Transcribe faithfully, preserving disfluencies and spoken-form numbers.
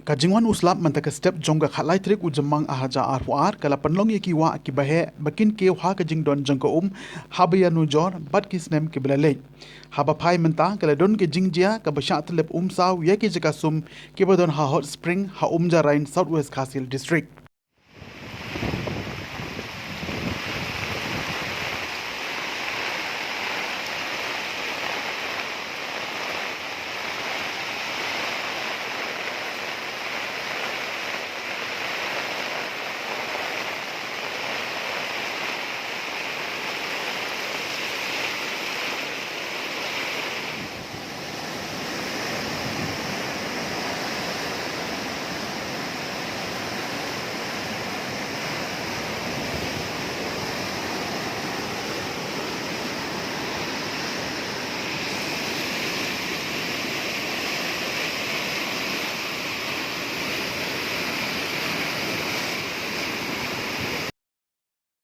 Ka jingwan u slap mynta ka step jong ka khatlai tarik u Jymmang arhajar arphew ar ka la pynlong ïa ki wah kiba heh ba kin kiew ha ka jingdon jong ka um haba ïanujor bad ki snem kiba la leit. Haba phai mynta ka la don ka jingjia kaba shah tyllep umsaw ïa ki jaka sum kiba don ha Hot Spring ha Umjarain, South West Khasi Hills District.